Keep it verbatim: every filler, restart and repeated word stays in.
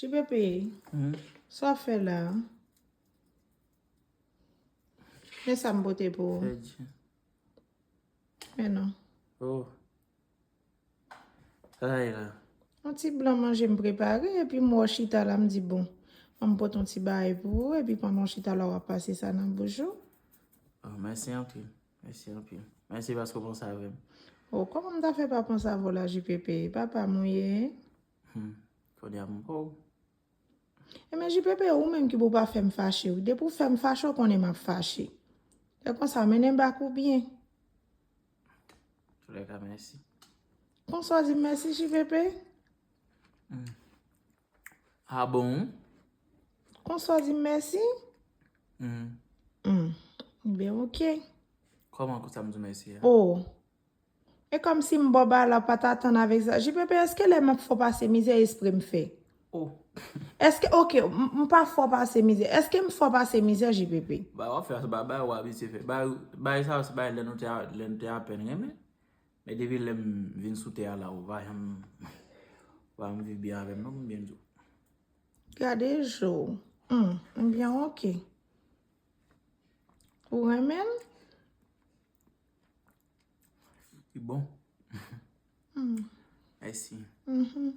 Ti Pepe, Mhm. sa w fè la? Men sa m pote pou ou. Pèdi. Men non. Oh. Sa sa ye la? Yon ti blan manje m prepare, epi m wè w chita la, m di, bon, an m pote yon ti bagay pou ou, epi pandan w chita la, w ap pase sa nan bouch ou. Oh, mèsi anpil. Mèsi anpil. Mèsi paske w panse avè m. Oh, kòman m ta fè pa panse avè w la, J P P? Papa m ou ye? Hmm. Kounye a m pa w. Ebyen, J P P, ou menm ki pou pa fè m fache, wi. Depi w fè m fache, w konnen m ap fache. Lè konsa, mennen bak ou byen. Toulèka, mèsi. Konsa w di m mèsi, J P P? Ah bon? Konsa w di m mèsi? Hmm. Hmm. Ebyen, oke. Kòman konsa m di w mèsi a? Oh. E kòmsi m bò ba la pa t atann avèk sa. J P P, èske lè m ap fè w pase mizè espre m fè? Oh. Èske, oke, m m pa fè w pase mizè. Èske m fè w pase mizè, J P P? Ba w ap fè sa, ba ba w abitye fè. Ba ba sa se ba lè nou te a- lè nou te apèn renmen. Men depi lè m vin sou tè a la, ou pa janm ou pa janm viv byen avè m non, pou m byen di w. Gade je w. Hmm, ebyen, oke. Ou renmen l? Li bon. Hmm. Mèsi. Mhm.